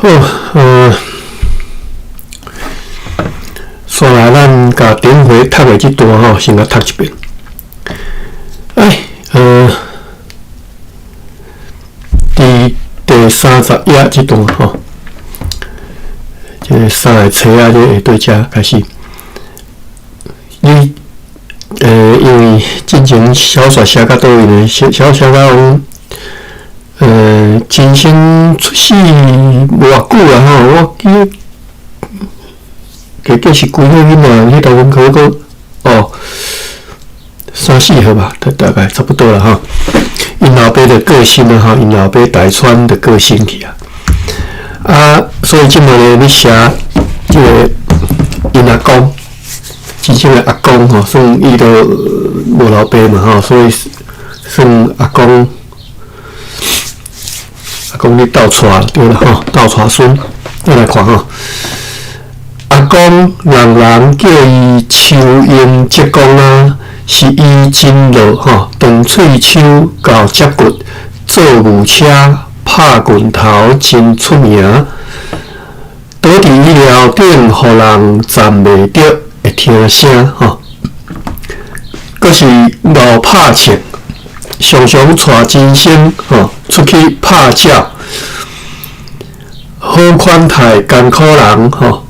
好，煞來咱共頂回讀的這段吼，先共讀一遍。哎，佇第30頁這段吼，這个三个冊仔這下底遮開始。你因為進前小說寫到佗位呢？小說寫到講，真生出世無偌久啊吼，我記得計計是幾歲囡仔，彼當陣可能閣哦三四歲吧，大概差不多啦吼。𪜶老爸就過身啊吼，𪜶老爸大川就過身去啊。啊，所以這擺咧咧寫這个𪜶阿公，真正的阿公吼，算伊都無老爸嘛吼，所以算阿公。阿公咧鬥帶對啦吼，鬥帶孫，咱來看吼。阿公人人叫伊秋英叔公啊，是伊真樂吼，長喙手𠢕脊骨，做牛車拍拳頭真出名。倒佇椅寮頂，予人站袂著，會聽聲吼。閣是𠢕拍銃，常常帶真生吼出去拍鳥，好款待艱苦人吼。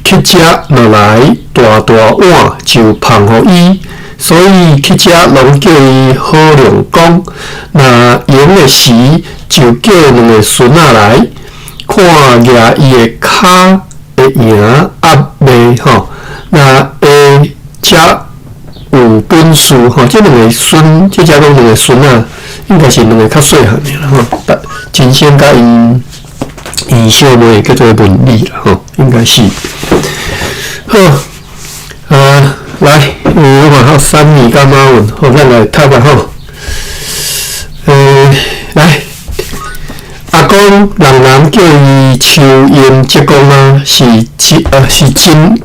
乞食若來大大碗就捧予伊，所以乞食攏叫伊好龍公。若閒的時就叫兩个孫仔來看舉伊的跤會贏抑袂吼。若會才有本事吼，這兩个孫，這遮講兩个孫仔，應該是兩个較細漢的啦吼。真生佮𪜶𪜶小妹叫做文理啦吼，應該是。好，啊，來，我看好三米佮馬文，好，咱來讀啊吼。來，阿公人人叫伊秋英叔公啊，是真啊是真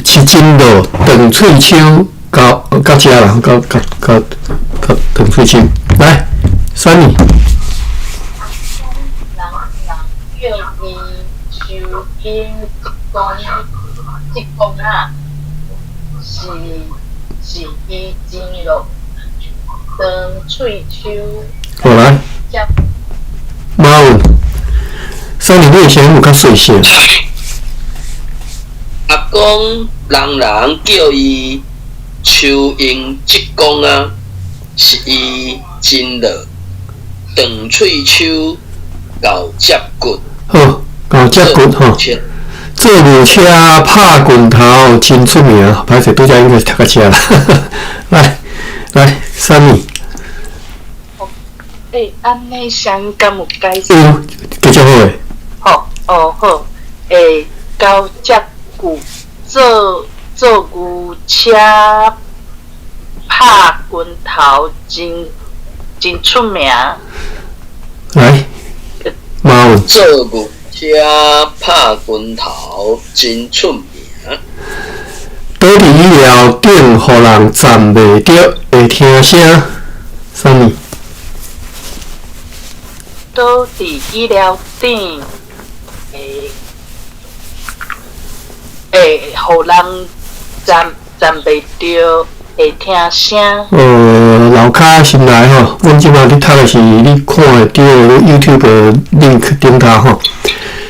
是真樂長喙手。到到遮啦，到到到到長喙手，來，三米。人人叫伊秋英叔公，叔公啊，是伊真樂長喙手。好來，馬文，三米，你的聲音有較細聲。阿公人人叫伊秋英叔公啊，是伊真樂長喙手，𠢕脊骨。好，𠢕脊骨吼。做牛車拍拳頭真出名，歹勢拄才應該是讀到遮啦。來來，三米。欸，按呢聲敢有改善？有，繼續好的。好，哦好，欸，𠢕脊骨做牛車拍拳頭真出名。來，馬文。做牛車拍拳頭真出名。倒佇椅寮頂，予人站袂著，會聽聲。啥物？倒佇椅寮頂，會予人站袂著，會聽聲。樓跤先來吼，阮這擺咧讀的是你看會著的 YouTube link 頂頭吼。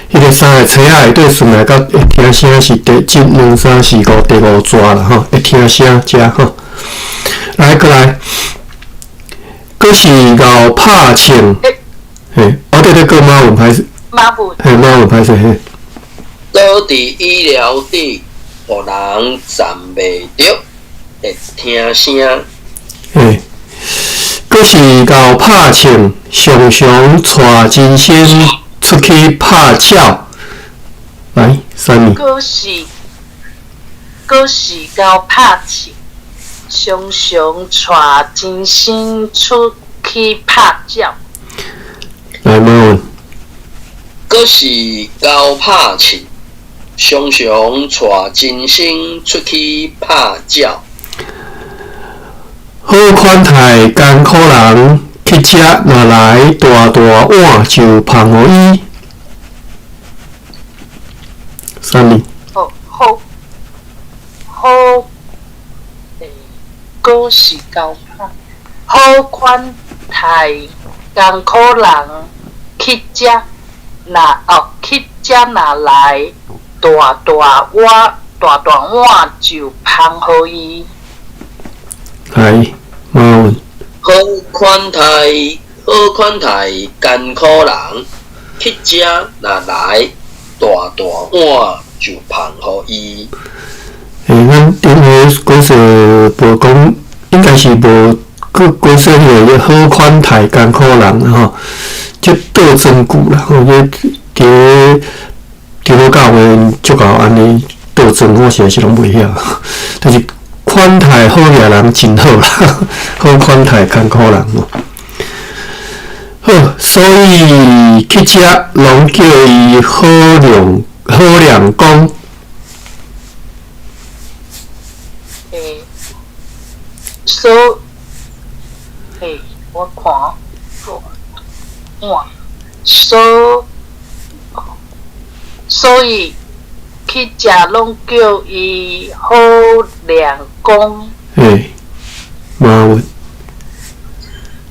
彼个三个冊仔下底順來到會聽聲是第一、兩、三、四、五第五逝啦吼，會聽聲遮吼。來，閣來，閣是𠢕拍銃，嘿，哦對對，閣馬文歹勢，馬文，嘿，馬文歹勢嘿。倒佇椅寮頂，予人站袂著，會聽聲。嘿，閣是𠢕拍銃，常常帶真生出去拍鳥。來，三米。閣是𠢕拍銃，常常帶真生出去拍鳥。來，馬文。閣是𠢕拍銃，常常帶真生出去拍鳥。好款待艱苦人，乞食若來大大碗就捧予伊。三年。好，好，好，欸，阁是𠢕拍，好款待艰苦人去食，若哦去食若來，大大碗大大碗就芳予伊。來，馬文。好款待，好款待艱苦人，去食若來，大大碗就芳予伊。欸，咱頂下古說無講，應該是無閣古說彼個好款待艱苦人吼，這倒裝句啦吼，這佇長老教會足𠢕按呢倒裝，我實在是攏袂曉，就是款待好額人真好啦，好款待艱苦人吼。好，所以去食攏叫伊好量好量公。欸，所，欸，我看，哇，所，所以去食攏叫伊好量公。欸，馬文。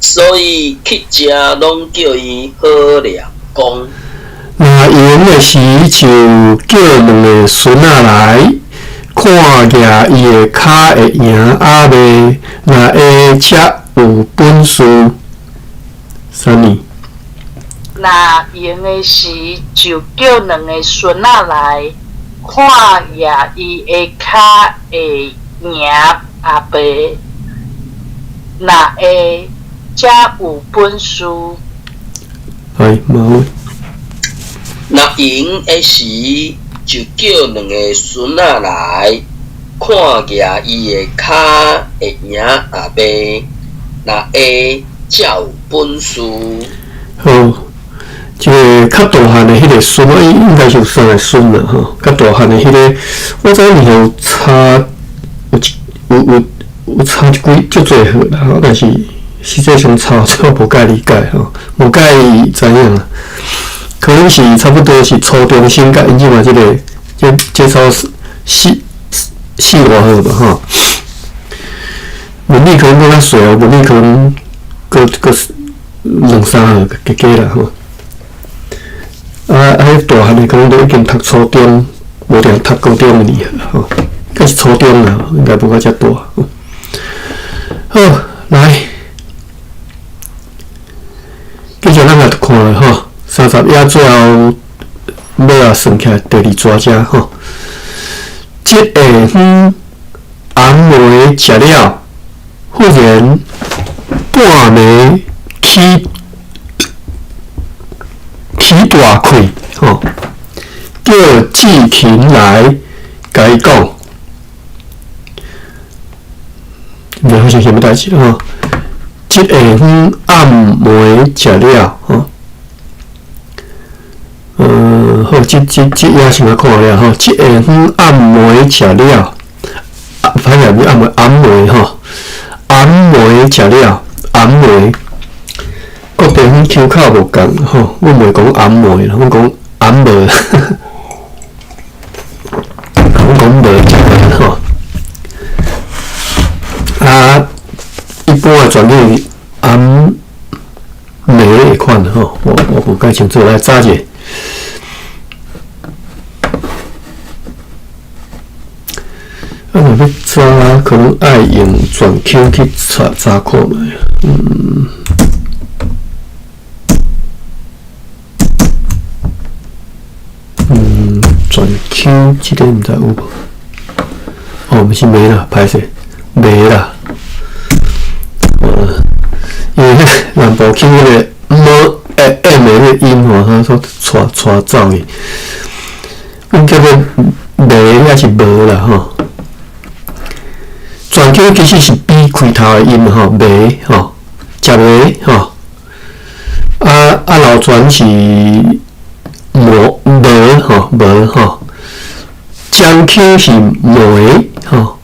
所以去食攏叫伊好量公。若閒的時就叫兩个孫仔來看額伊的跤會贏抑袂，若會才有本事。三年。若閒的時就叫兩个孫仔來看額伊的跤會贏抑袂，若會才有本事。來，馬文。若閒的時就叫兩个孫仔來看額伊的跤會贏抑袂，若會才有本事。好，這个較大漢的彼个孫，伊應該是有三个孫啦吼。較大漢的彼个，我知影有差有一有有有差一幾足濟歲啦吼，但是實際上差我無介理解吼，無介知影啦。可能是差不多是初中生佮𪜶這馬這个這這差四四四五歲吧吼。文理可能閣較細哦，文理可能閣閣兩三歲加加啦吼。啊啊！彼大漢的可能都已經讀初中，無定讀高中的年吼，應該是初中啦，應該無到遮大。好，來，繼續咱來看吼，30頁最後尾仔算起來第二逝遮吼。這下昏紅糜食了，忽然半暝起起大氣吼，叫志勤來共伊講，毋知發生啥物代誌吼。這下昏暗暝食了吼，好，這這這頁先來看了吼。這下昏暗暝食了，反正毋是暗暝，暗暝吼，暗暝食了，暗暝。各地方腔口無仝吼，阮袂講暗暝啦，阮講暗暝，阮講無食了吼。啊，一般的全語暗暝的款吼，我我無介清楚，來查者。啊，若欲查，可能愛用全腔去查查看覓。嗯。嗯，全腔這个毋知有無？哦，毋是糜啦，歹勢，糜啦。因為南部腔彼个 m 欸 m 的彼個音吼，它說帶帶走去。阮叫做糜抑是無啦吼。全腔其實是 B 開頭的音吼，糜吼，食糜吼。啊啊，老傳是無無吼無吼，江腔是糜吼，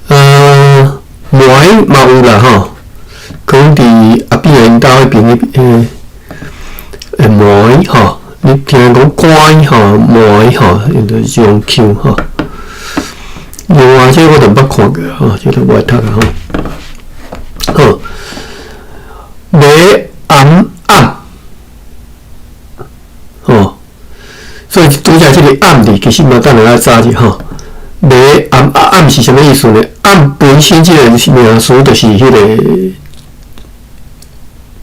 糜嘛有啦吼，可能佇阿扁𪜶兜彼邊彼欸糜吼，你聽講乾吼、糜吼，𪜶就是這種腔吼。另外，這個我就毋捌看過吼，這個無愛讀啊吼。好，糜暗暗，吼，所以拄才這個暗字其實嘛，等下愛查者吼。糜暗啊暗是啥物意思呢？暗本身這個名詞就是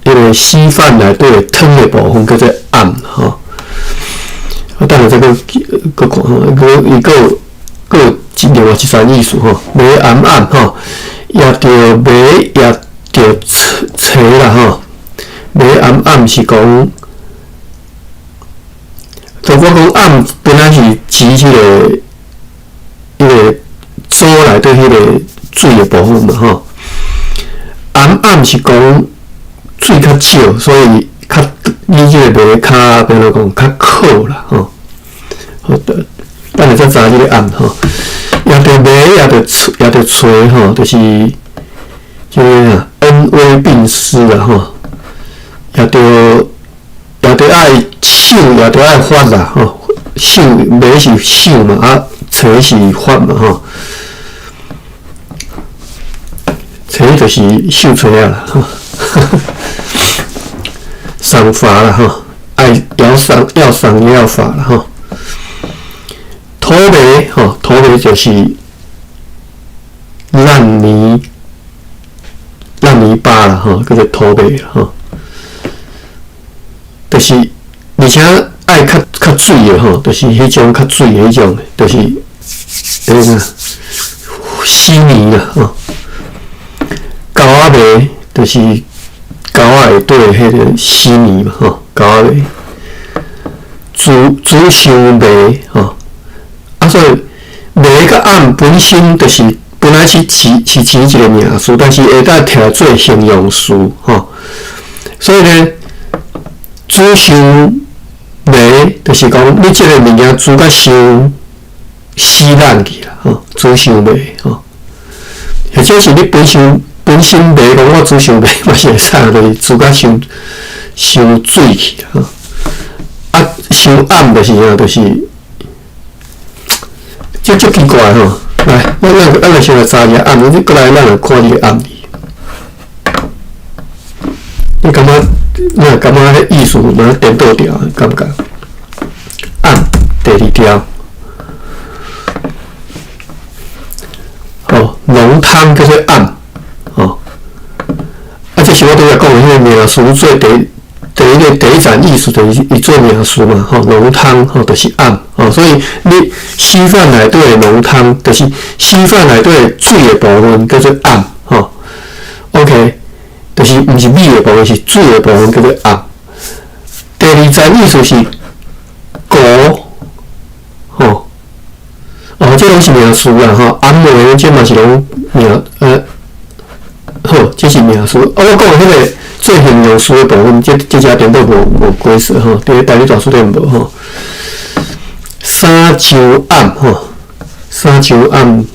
彼個稀飯內底湯的部分叫做暗吼。我等下再閣閣看吼，閣伊閣有閣有另外一層意思吼。糜暗暗吼，也著糜也著炊啦吼。糜暗暗是講，就我講暗本來是指彼個煮內底彼個水的部分嘛吼。暗暗是講水較少，所以較你這個糜較變做講較苦啦吼。好的，等下再查這個暗吼。也著糜，也著也著炊吼，就是這個啊恩威並施啦吼。也著也著愛賞，也著愛罰啦吼。賞糜是賞嘛，啊炊是罰嘛吼。炊就是秀炊仔啦吼。賞罰啦吼，愛要賞要賞也要罰啦吼。土糜吼，土糜就是爛泥爛泥巴啦吼，叫做土糜吼。就是，而且愛較較水的吼，就是彼種較水的彼種，就是彼個稀泥啦吼。溝仔糜就是溝仔下底彼個稀泥嘛吼，溝仔糜。煮煮傷糜吼，啊所以糜佮暗本身就是本來是指是指一個名詞，但是會當摕來做形容詞吼。所以呢，煮傷糜就是講你這個物件煮甲傷死爛去啦吼，煮傷糜吼，或者是你本身本身糜講我煮傷糜嘛是會使，就是煮甲傷傷水去啦吼。啊，傷暗就是啥，就是這足奇怪吼。來，咱來先來查一下暗，你過來咱來看這個暗字。你感覺？你若感覺彼意思嘛顛倒掉，感覺？暗第二條，吼，濃湯叫做暗，吼，啊，這是我拄才講的彼個名詞做第一個第一層意思，就是伊做名詞嘛，吼，濃湯吼就是暗，吼，所以你稀飯內底的濃湯，就是稀飯內底的水的部分叫做暗，吼，OK。就是毋是米的部分，是水的部分叫做暗。第二層意思是糊，吼，哦，這攏是名詞啦，吼，暗糜這嘛是攏名，好，這是名詞。啊，我講的彼個做形容詞的部分，這這遮顛倒無解釋吼，佇咧台語大辭典無吼。衫傷暗吼，衫傷暗。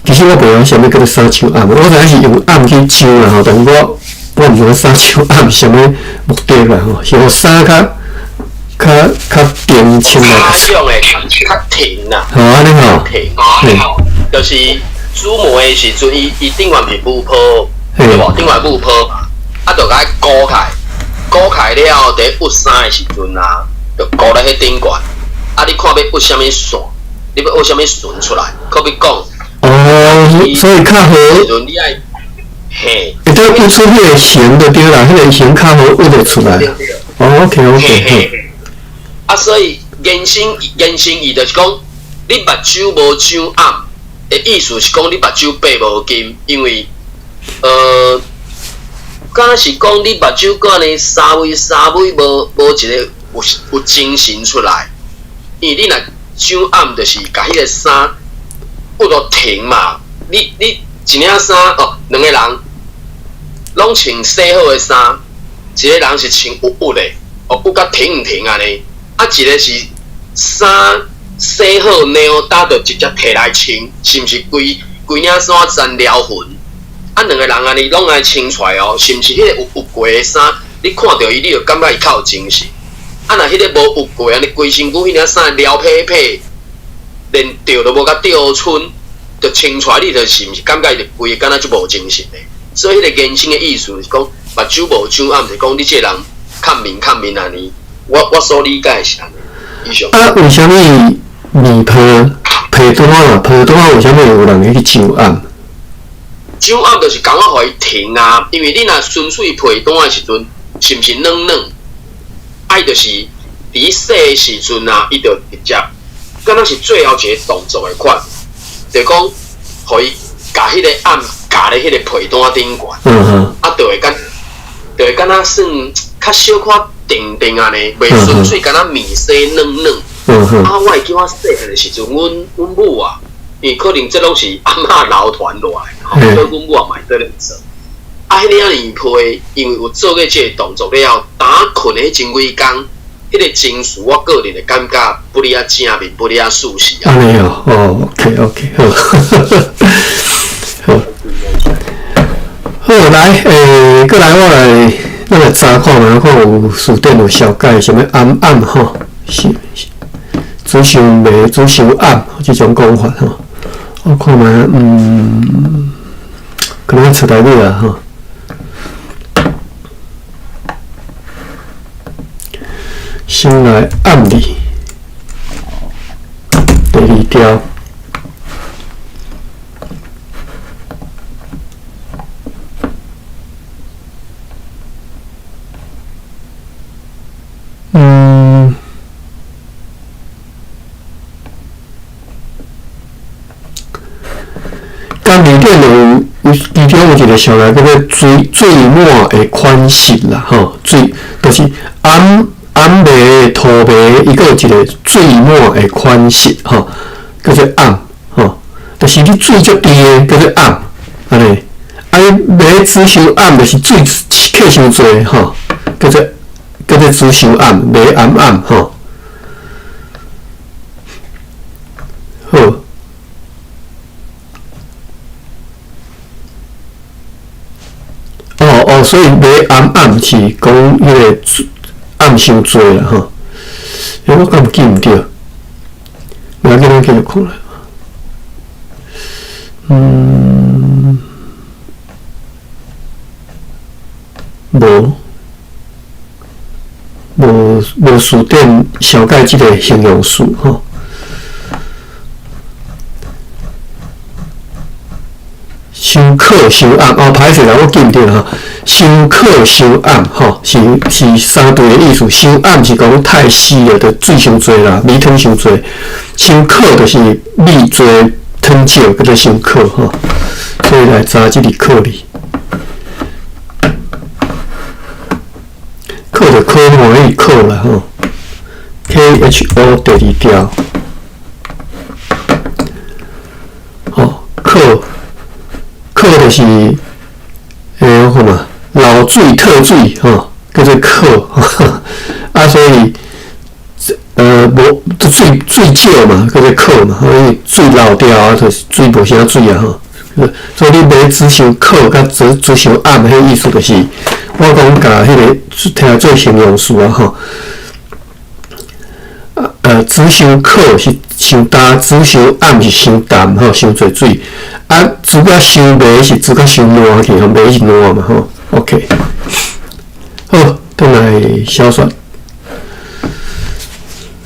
其實我袂曉啥物叫做衫傷暗，我知影是用暗去傷啦吼，但是我毋知影衫傷暗是啥物目的啦吼，是予衫較較較定穿來。較種的較挺啦。吼，按呢吼。挺，就是煮糜的時陣，伊頂懸是霧泡，對無？頂懸霧泡，啊，就共伊裹起來，裹起來了後，佇咧熨衫的時陣啊，就裹咧彼頂懸。啊，你看欲熨啥物線，你欲熨啥物線出來，可比講。哦，所以較好。嘿，會當熨出彼個形就對啦，彼個形較好熨會出來。哦，OK，OK，啊，所以延伸延伸伊就是講，你目睭無長暗的意思是講你目睭爬無金，因為敢若是講你目睭敢呢三微三微無一個有精神出來，因為你若長暗就是共彼個衫。熨到停嘛？你一領衫哦，兩個人攏穿洗好的衫，一個人是穿鬱鬱的，哦，鬱甲停毋停按呢？啊，一個是衫洗好，然後搭就直接提來穿，是毋是規規領衫沾撩痕？啊，兩個人按呢攏愛穿出來哦，是毋是彼個有鬱過的衫，你看著伊，你就感覺伊較有精神。啊，若彼個無鬱過，按呢規身軀彼爾啥撩撇撇，連吊都無甲吊春，就穿出來，你就是毋是感覺伊就規个敢若足無精神的。所以彼個延伸的意思是講，目睭無癢暗，是講你這個人較面較面按呢。我所理解的是按呢。以上。啊，為啥物麵皮皮單啊？皮單為啥物有人去上暗？上暗就是共我予伊停啊，因為你若純粹皮單的時陣，是毋是軟軟？啊，伊就是佇洗的時陣啊，伊就直接，敢若是最後一個動作的款，就講，予伊共彼個餡共咧彼個被單頂懸，啊，就會敢若算較小可定定按呢，袂純粹敢若麵洗軟軟。啊，我會記我細漢的時陣，阮母啊，因為可能這攏是阿嬤流傳落來，所以阮母也嘛會做咧做。啊，彼個麵皮，因為有做過這個動作了後，當睏的彼前幾工，彼個情緒，我個人的感覺不哩啊正面，不哩啊舒適啊。按呢哦，哦，OK OK，好，好，好來，閣來我來，咱來查看覓，看有辭典有紹介啥物暗暗吼，是煮傷糜、煮傷暗這種講法吼。我看覓，可能要出台語啊吼。先來暗字，第二條。甲字典有其中有一個上來叫做水滿的款式啦，吼，水就是暗暗暝、塗暝，伊閣有一個水滿的款式，吼，叫做暗，吼，就是你水足甜的叫做暗，按呢，啊，你暝煮傷暗，就是水客傷濟，吼，叫做煮傷暗，暝暗暗，吼。好。哦，所以暝暗暗是講彼個暗傷濟啦，吼。我敢有記毋對？無要緊，咱繼續看啦。無辭典詳解這個形容詞吼。傷渴傷暗哦，歹勢啦，我記毋對吼。傷渴傷暗吼，是相對的意思。傷暗是講太稀了，就水傷濟啦，米湯傷濟。傷渴就是米濟湯少，叫做傷渴吼。所以來查這個渴字，渴就可歡喜渴啦吼。K H O 第二條，吼渴。渴就是，我看嘛，漏水、特水，吼，叫做渴，啊，所以，無水少嘛，叫做渴嘛，所以水漏掉啊，就是水無啥水啊，吼。所以你買煮傷渴，佮煮傷暗，彼意思就是，我講共彼個聽做形容詞啊，吼。煮傷渴是傷焦，煮傷暗是傷淡，吼，傷濟水。啊，煮甲傷糜是煮甲傷爛去，吼，糜是爛嘛，吼。OK，好，轉來小說。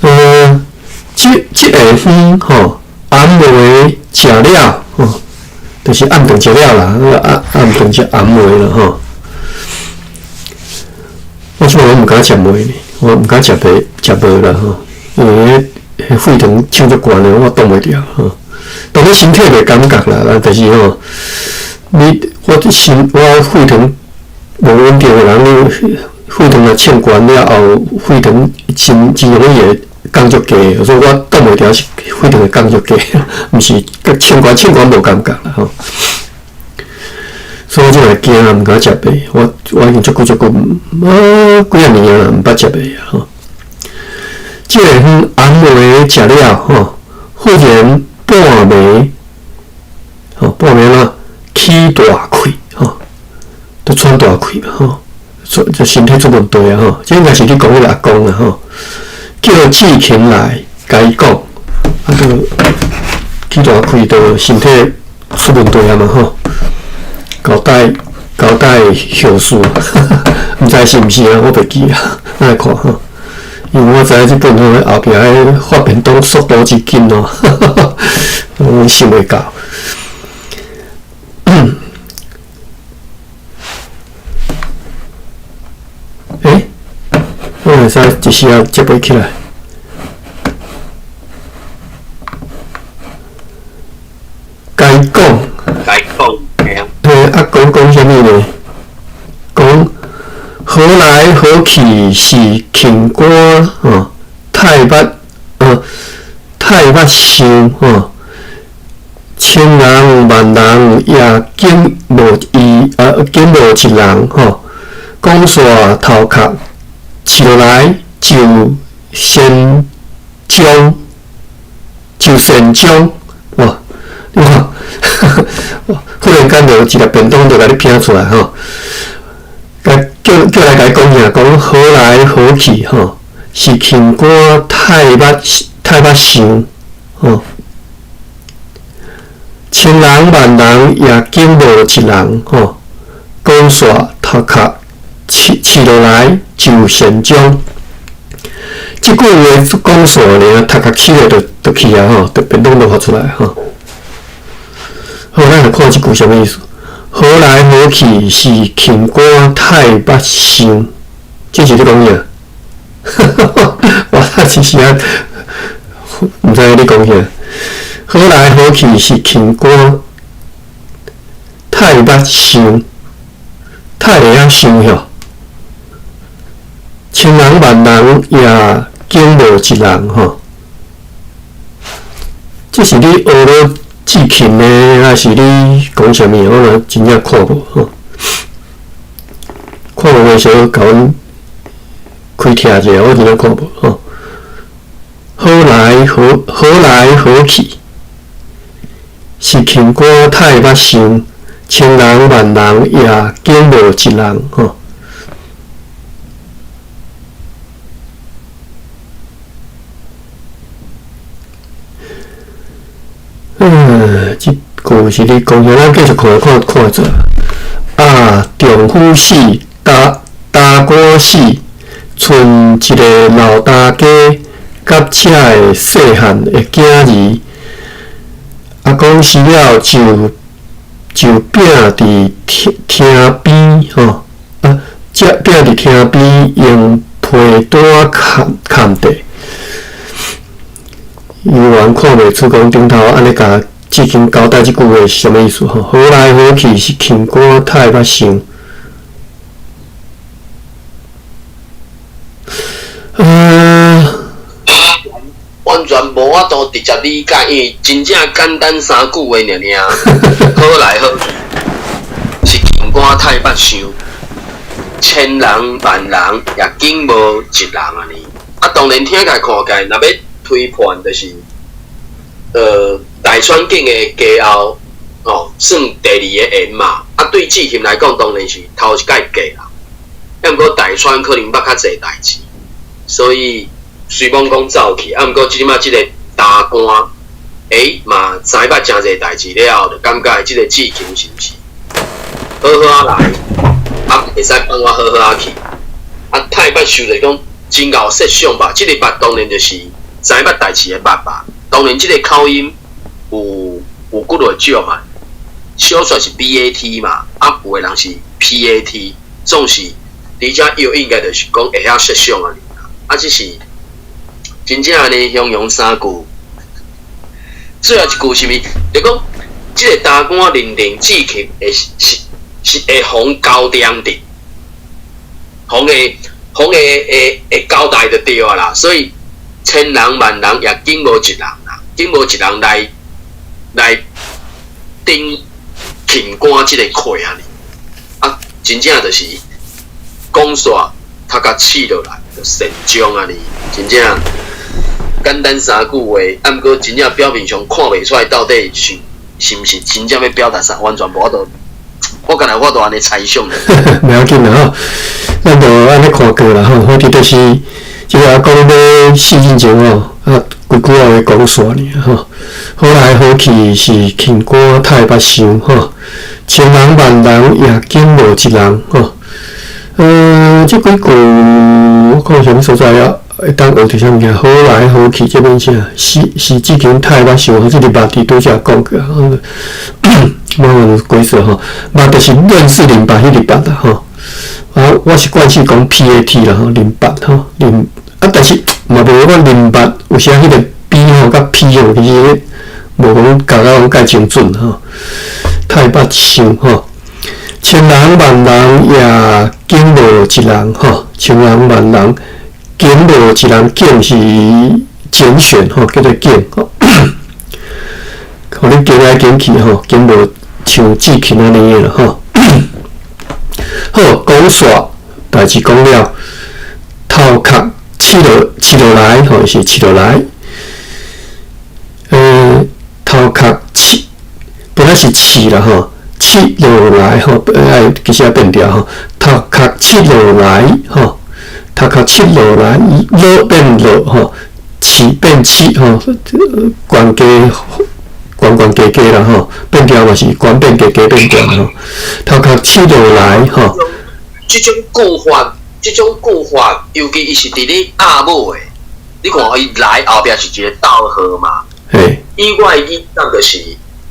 這下昏吼，暗暝食了，吼，就是暗頓食了啦，暗頓食暗暝啦，吼。我這擺毋敢食糜呢，我毋敢食白食糜啦，吼，因為彼血糖升足懸的，我擋袂牢，吼。當然身體袂感覺啦，但是吼，我血糖無穩定的人，你血糖若升懸了後，血糖真容易會降足低，所以我擋袂牢是血糖會降足低，毋是升懸升懸無感覺啦吼。所以我這會驚啊，毋敢食白，我已經足久足久，幾仔年啊，毋捌食白啊吼。這個暗暝食了吼，忽然半暝，吼半暝啦，起大氣吼，都喘大氣嘛吼，出就身體出問題啊吼，這應該是咧講彼個阿公啊吼，叫志勤來共伊講，啊，就去大氣就身體出問題啊嘛吼，交代交代後事，毋知是毋是啊，我袂記啊，咱來看吼，因為我知影這本吼後壁彼發便當速度真緊哦，我想袂到。欸，我會使一時仔接袂起來。共伊講，共伊講，嘿啊。嘿，啊，講講啥物呢？講何來何去是琴官吼，太捌，太捌想吼，千人萬人也見無伊，見無一人吼。講煞頭殼試落來就善終，就善終，哦，你看，忽然間就一粒便當就共你拼出來吼，叫叫來共伊講啥？講何來何去吼，是琴官太捌太捌想吼，千人萬人也見無一人吼，講煞頭殼。試試落來就善終，這句話講煞爾，頭殼起來就就去啊吼，就便當就發出來吼。好，咱來看這句啥物意思？何來何去是琴官太捌想，這是咧講啥？我一時仔毋知咧講啥。何來何去是琴官太捌想，太會曉想吼。千人萬人也見無一人吼，這是你學了志勤呢，還是你講啥物？我嘛真正看無吼，看無的時候，共阮開聽者，我真正看無吼。何來何何來何去？是琴官太捌想，千人萬人也見無一人吼。嗯，這句是咧講啥？咱繼續看看看者啊，丈夫死，大大官死，賰一个老大家佮遮个細漢的囝兒，啊，講死了就就摒佇廳廳邊吼，啊，這摒佇廳邊用被單蓋蓋著。伊原看袂出講頂頭按呢共志勤交代這句話是啥物意思吼？何來何去是琴官太捌想。完全無法度直接理解，因為真正簡單三句話爾爾，何來何去是琴官太捌想，千人萬人也見無一人按呢。啊，當然聽起來看起來，若欲推判就是，大川景的家後，吼，算第二个緣嘛。啊，對志勤來講，當然是頭一擺嫁啦。啊，毋過大川可能捌較濟代誌，所以雖罔講走去。啊，毋過這馬這個大官，欸，嘛知捌誠濟代誌了後，就感覺這個志勤是毋是好好仔來，啊，會使放我好好仔去。啊，太捌想就是講真𠢕設想吧，這個捌當然就是知捌代誌的捌吧。當然，這個口音有有幾落種嘛，小說是 BAT 嘛，啊，有的人是 PAT，總是佇遮又應該就是講會曉設想啊。啊，這是真正按呢形容三句。最後一句是毋是？就講這個大官認定志勤會是是是會予交代佇，予會予會會會交代就對啊啦。所以千人萬人也見無一人啦，見無一人來來頂琴官這個契按呢。啊，真正就是講煞頭殼試落來就善終按呢，真正簡單三句話，啊，毋過真正表面上看袂出來到底是是毋是真正欲表達啥，完全無法度。我敢若我都按呢猜想。袂要緊啦吼，咱就按呢看過啦吼，好佇就是這个阿公欲死進前吼，啊，規句仔話講煞爾吼。好來好去是輕肝太目相吼，千人萬人也揀無一人吼。這幾句我看啥物所在啊？會當學著啥物件？好來好去這邊啥？是是志勤太目相，這個目佇拄才講過啊。無鬼說吼，目就是認識明白彼個捌啦吼。啊，我是慣勢講 PAT 啦吼，明白吼，明啊，但是嘛無講明白，有時彼個 B 吼佮 P 吼，其實無講共甲講介精準吼。太目相吼，千人萬人也揀無一人吼，千人萬人揀無一人，揀是揀選吼，叫做揀吼。予你揀來揀去吼，揀無像志勤按呢啦吼。好，講煞代誌講了，頭殼拭落拭落來吼，是拭落來。頭殼拭，本來是拭啦吼，拭落來吼，愛其實愛變調吼，頭殼拭落來吼，頭殼拭落來，落變落吼，拭變拭吼，懸加懸懸加加啦吼，變調嘛是懸變加加變懸吼，頭殼拭落來吼。這種句法，這種句法，尤其伊是佇咧押母的，你看伊來後壁是一個逗號嘛。嘿。以我的語感就是，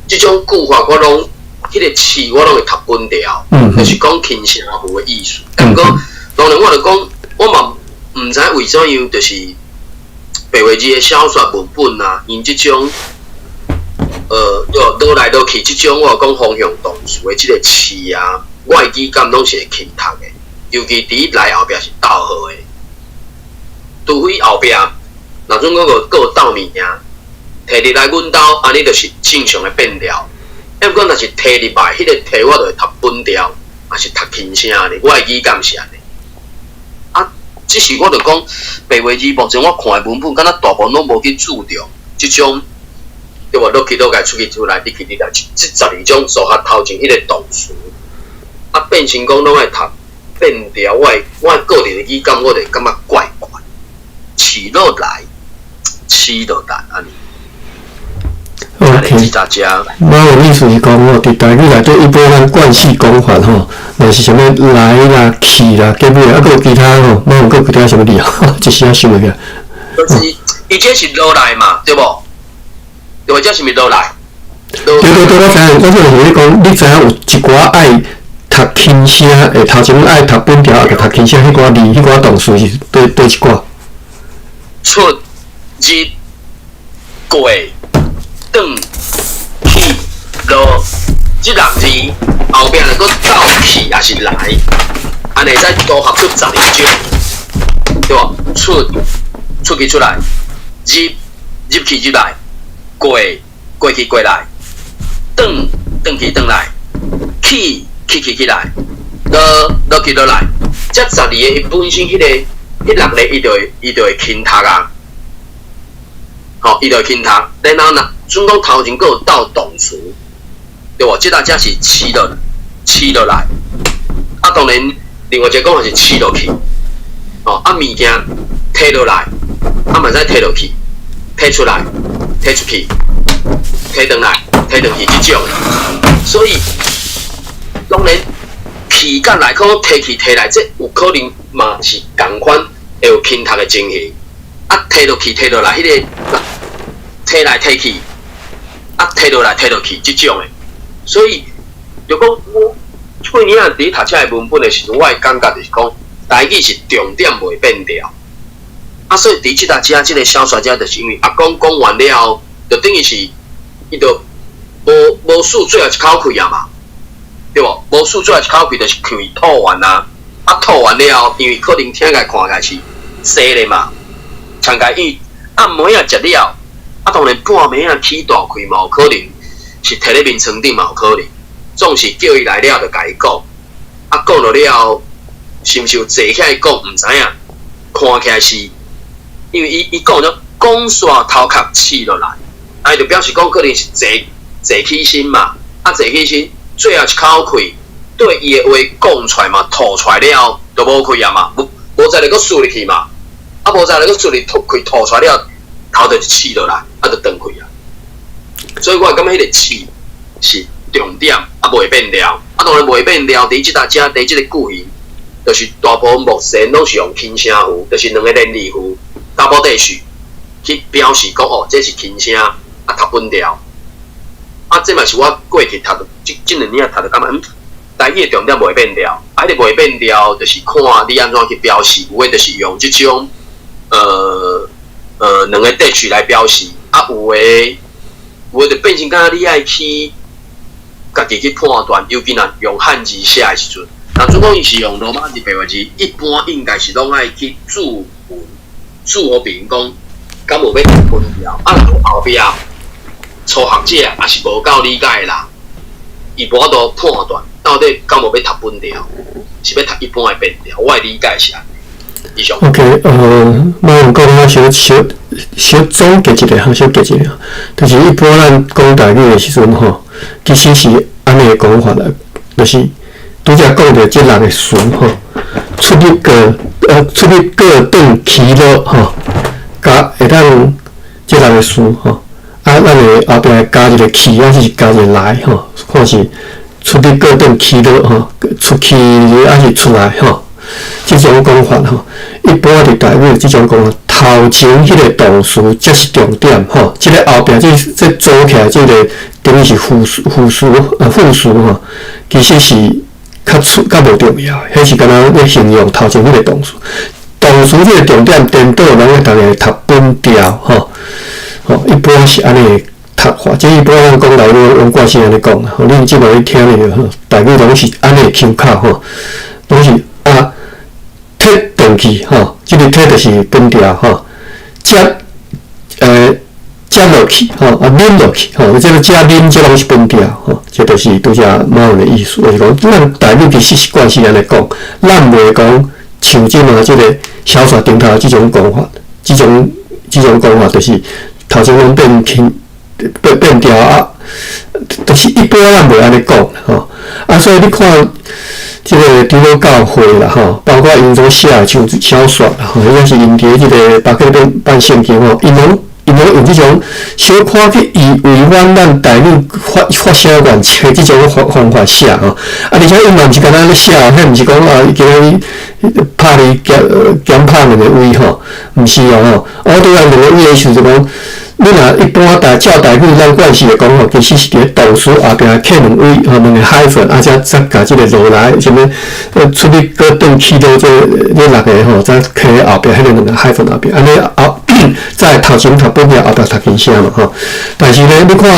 這種句法我攏，彼個拭我攏會讀本調，就是講輕聲符的意思。毋過當然我就講，我嘛毋知為怎樣，就是白話字的小說文本啊，𪜶這種，落來落去這種，我講方向動詞的這個拭啊，我的語感攏是會輕讀的，尤其佇來後壁是逗號的，除非後壁若準講閣有鬥物件，提入來阮兜，按呢就是正常的變調。抑毋過若是提入來，彼個提我就會讀本調，也是讀輕聲的，我的語感是按呢。啊，只是我就講白話字，目前我看的文本，敢若大部分攏無去注重這種，對無？落去落來，出去出來，入去入來，這12種組合頭前彼個動詞，啊，變成講攏愛讀變調，我的個人的語感，我就會感覺怪怪。拭落來，拭落來，按呢。 OK，我有意思是講吼，佇台語內底一般咱慣勢講法吼，若是啥物來啦、去啦、結尾啊，閣有其他吼，無有閣其他啥物字啊？一時仔想袂起來。就是，伊這是落來嘛，對無？對無？這是毋是落來？對對對，我知影，我就是咧講，你知影有一寡愛讀輕聲，會頭前愛讀本調，抑讀輕聲，彼寡字、彼寡動詞是佗佗一寡？出、入、過、轉、去、落，這六字後壁若閣鬥去，抑是來，按呢會使組合出12種，對無？出，出去出來，入，入去入來，過，過去過來，轉，轉去轉來，去，去去去來，落，落去落來，這12個伊本身彼個，彼六個伊就會輕讀啊。吼，伊就會輕讀，然後若準講頭前閣有鬥動詞，對無？這搭才是拭落，拭落來。啊，當然另外一個講法是拭落去，吼，啊物件提落來，啊嘛會使提落去，提出來，提出去，提轉來，提轉去這種。所以當然去佮來，可能提去提來，這有可能嘛是仝款會有輕讀的情形。啊，提落去，提落來，彼個提來提去，啊，提落來提落去，這種的。所以，就講我幾年仔佇讀冊的文本的時陣，我的感覺就是講，台語是重點袂變調。啊，所以佇這搭遮這個小說遮，就是因為阿公講完了後，就等於是伊就無無輸最後一口氣啊嘛，對無？無輸最後一口氣就是氣吐完啊。啊，吐完了後，因為可能聽起來看起來是生的嘛。像共伊暗暝仔食了，啊，當然半暝仔起大氣嘛有可能，是提咧眠床頂嘛有可能，總是叫伊來了就共伊講，啊，講落了後，是毋是有坐起來講？毋知影，看起來是，因為伊伊講咗講煞頭殼拭落來，啊，伊就表示講可能是坐坐起身嘛，啊，坐起身，最後一口氣對伊的話講出來嘛，吐出來了後，就無氣啊嘛，無無再來閣輸入去嘛，啊無再來閣輸入吐氣吐出來了，頭就刺落來，啊就斷氣啊。所以我感覺彼個刺是重點，啊袂變調，啊當然袂變調。佇這搭遮，佇這個句型，就是大部分目前攏是用輕聲符，就是兩個連字符 double dash 去表示講哦，這是輕聲，啊讀本調。啊，這嘛是我過去讀這這兩年讀著感覺，嗯，台語的重點袂變調，啊，彼個袂變調，就是看你按怎去表示，有的就是用這種兩個 dash 來表示，啊，有的有的就變成敢若你愛去家己去判斷，尤其若用漢字寫的時陣，若準講伊是用羅馬字白話字，一般應該是攏愛去注文，注予別人講，敢有欲讀本調，啊，若後壁初學者也是無夠理解啦，伊無法度判斷到底敢有欲讀本調，是欲讀一般的變調。我的理解是按呢。以上。 OK，馬上講我小小小總結一下，小結一下，就是一般咱講台語的時陣吼，其實是按呢個講法啦，就是拄才講著這六个詞吼，出入過出入過轉起落吼，佮會當這六个詞吼。啊，咱會後壁加一個去，抑是加一個來吼，看是出入過轉起落吼，出去抑是出來吼，這種講法吼，一般佇台語這種講法，頭前彼個動詞才是重點吼，這個後壁這這組起來這個等於是副詞、副詞副詞吼，其實是較出較無重要，彼是敢若咧形容頭前彼個動詞。動詞這個重點顛倒，咱會逐个讀本調吼。吼，一般是按呢讀法，這一般咱講台語攏慣性按呢講，吼，恁這擺去聽咧吼，台語攏是按呢腔口吼，攏是啊，退轉去吼，這個退就是本調吼，接接落去吼，啊啉落去吼，這個接啉這攏是本調吼，這就是拄才馬文的意思，就是講咱台語其實是慣性按呢講，咱袂講像這馬這個小說頂頭這種講法，這種這種講法就是。頭前攏變輕變變調啊，就是一般咱袂按呢講吼。啊，所以你看這個長老教會啦吼，包括𪜶所寫的像小說啦吼，或者是𪜶佇這個巴克禮版聖經吼，𪜶攏𪜶攏用這種小可去違反咱台語發發聲原則的這種方方法寫吼。啊，而且𪜶嘛毋是干焦咧寫，彼毋是講啊，伊今仔日拍你減減拍兩個位吼，毋是哦吼。我對啊兩個位的意思就講，你若一般台照台語咱慣勢來講吼，其實是佇咧動詞後壁扣兩位吼，兩個 hyphen 啊，才才共這個落來，啥物出去閣轉去佗這這六個吼，才扣後壁彼個兩個 hyphen 後壁，按呢後再頭前讀本調，後壁讀輕聲嘛吼。但是呢，你看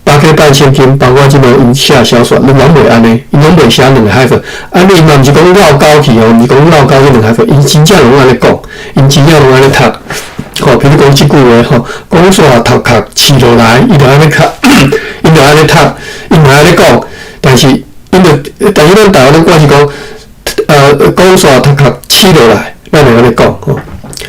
巴克版聖經，包括這馬𪜶寫小說，攏攏袂按呢，𪜶攏袂寫兩個 hyphen。啊，你嘛毋是講繞勾去哦，毋是講繞勾這兩個 hyphen，𪜶真正攏按呢講，𪜶真正攏按呢讀。吼，比如講這句話吼，講煞頭殼刺落來，伊就按呢讀，𪜶就按呢讀，𪜶嘛按呢講，但是𪜶就，但是咱台灣攏慣勢講，講煞頭殼刺落來，咱會按呢講吼。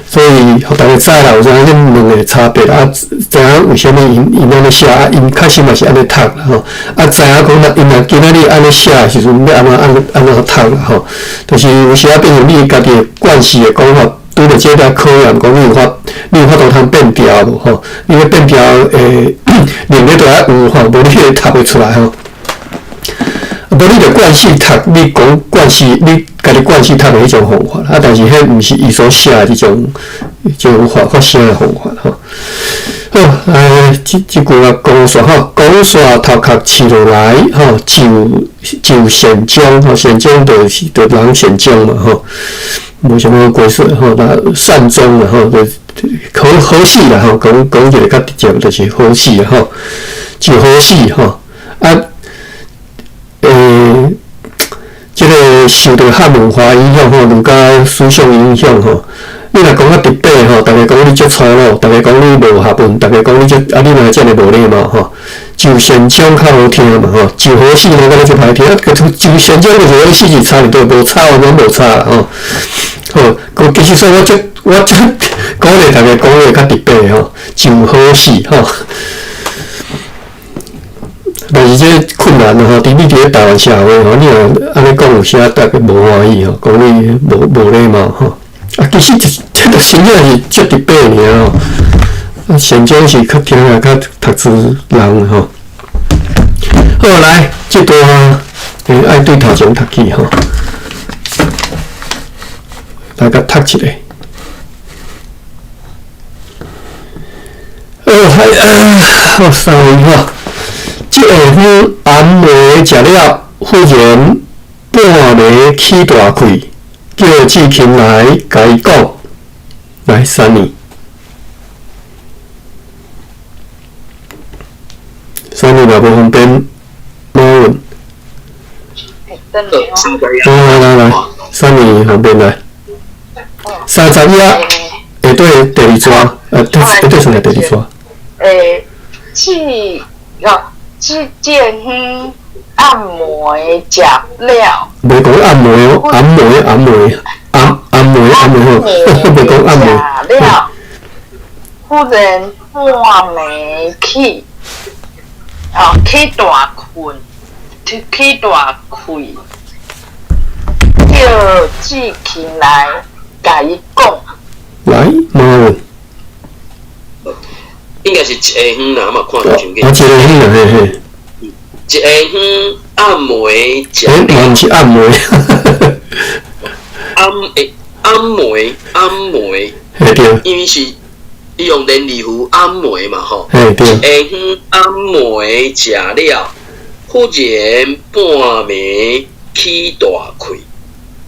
所以，予大家知啦，有啥恁兩個差別啊？知影為啥物𪜶𪜶按呢寫啊？𪜶確實嘛是按呢讀啦吼。啊，知影講若𪜶若今仔日按呢寫的時陣，欲按怎按按怎讀啦吼？就是有時仔變成你家己的慣勢的講法，拄著這個考驗，講你有法，你有法度通變調無吼？你欲變調的能力都愛有吼，無你會讀袂出來吼。無你著慣勢讀，你講慣勢，你家己慣勢讀的彼種方法，啊，但是彼毋是伊所寫的這種這種發發聲的方法吼。好，這這句話講煞吼，講煞頭殼刺落來吼，就就善終吼，善終就是就人善終嘛吼，無啥物過失吼，那善終啦吼，就好好死啦吼，講講一個較直接就是好死吼，就好死吼，啊。這個受著漢文化影響吼，儒家思想影響吼。你若講較直白吼，逐家講你足粗魯，逐家講你無學問，逐家講你足啊，你哪會遮爾無禮貌吼？就善終較好聽嘛吼，就好死我感覺足歹聽，啊，就善終就是講死字差毋多，無差完全無差啦吼。好，其實說我足我足鼓勵逐家講話較直白吼，就好死吼。但是是這困難吼，佇你佇咧台灣社會吼，你若按呢講有時仔大家無歡喜吼，講你無無禮貌吼。啊，其實這這著真正是足直白爾吼。啊，善終是較聽啊，較讀書人吼。好，來，這段愛對頭前讀起吼，來共讀一下。好，三位吼，這下昏暗暝食了，忽然半暝起大氣，叫志勤來共伊講，來，三年，三年若無方便，馬文。來來來，三年方便來，31頁下底第二段，下底算係第二段。這這漸昏暗暝食了。袂講暗暝，暗暝暗暝暗暗暝暗暝好，袂講暗暝。食了，忽然半暝起，起大困，起大氣，叫志勤來共伊講。來，馬文。應該是一下昏啦，我嘛看無傷緊。啊，一下昏啦，嘿嘿。一下昏暗暝食。欸，嘛毋是暗暝。暗欸，暗暝暗暝。嘿對。因為是伊用連字符暗暝嘛吼。嘿對。一下昏暗暝食了，忽然半暝起大氣，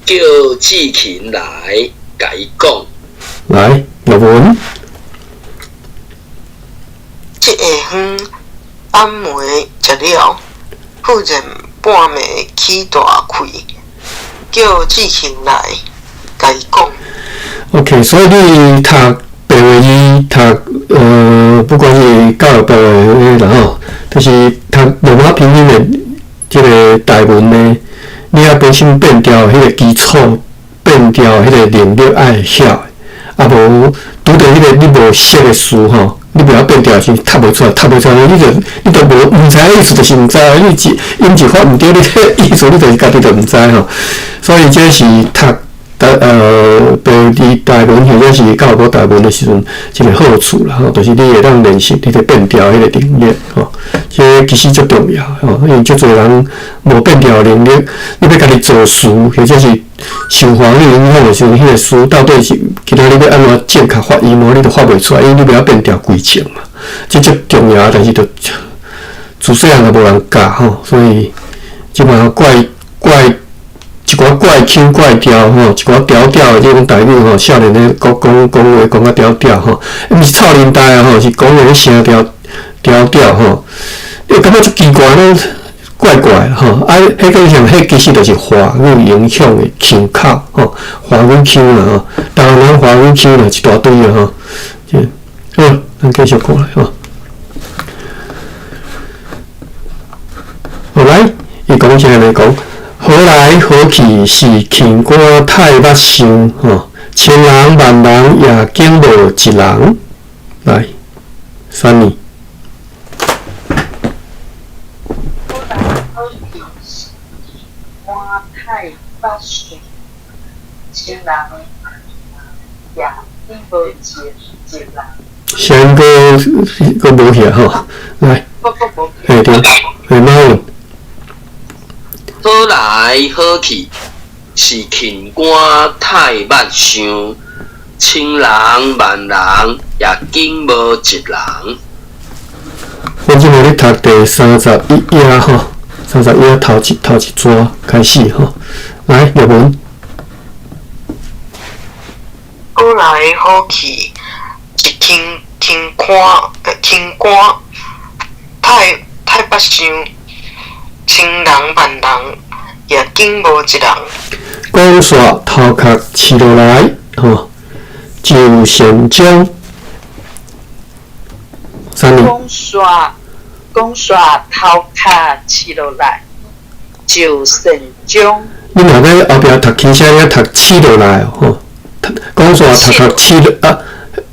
叫志勤來共伊講。來，玉文。這下昏暗暝食了，忽然半暝起大氣，叫志勤來共伊講。 OK，所以你讀白話字，讀不管是教育部的啦吼，就是讀羅馬拼音的這个台文呢，你愛本身變調彼個基礎，變調彼個能力愛曉，啊無拄著彼個你無識的詞吼。你袂曉變調時，讀袂出來，讀袂出來，你就無毋知意思，就是毋知。你一音一發毋對，你這意思你就是家己就毋知吼。所以這是讀白字台文或者是教育部台文的時陣，一個好處啦吼，就是你會當練習你咧變調彼個能力吼。這其實足重要吼，因為足濟人無變調能力，你欲家己做詞或者是受華語影響的時陣，彼個詞到底是其他你欲按怎正確發音，你都發袂出來，因為你袂曉變調規程嘛。這足重要，但是就自細漢就無人教吼，所以這嘛怪怪一寡怪腔怪調吼，一寡調調的這種台語吼，少年咧講講講話講甲調調吼，毋是臭奶呆吼，是講話聲調調調吼，你感覺足奇怪咧，怪怪吼，啊，彼個像彼其實就是華語影響的腔口吼，華語腔啦吼，台灣人華語腔啦一大堆啊吼，好，咱繼續看來吼。後來，伊講啥來講？好來好去是勤肝太目相吼，千人萬人也竟無一人來。三年。好來好去是勤肝太目相，千人也竟無一人。聲閣閣無去吼，來。嘿對，嘿馬文。好來好去是勤肝太目相，千人萬人也竟無一人。我這暝咧讀第31頁吼，31頁頭一段開始吼，來玉文。好來好去是勤勤肝勤肝太太目相，千人萬人也竟無一人。講煞頭殼飼落來，吼，就善終。三年。講煞講煞頭殼飼落來，就善終。你若欲後壁讀輕聲，你愛讀飼落來吼。講煞頭殼飼落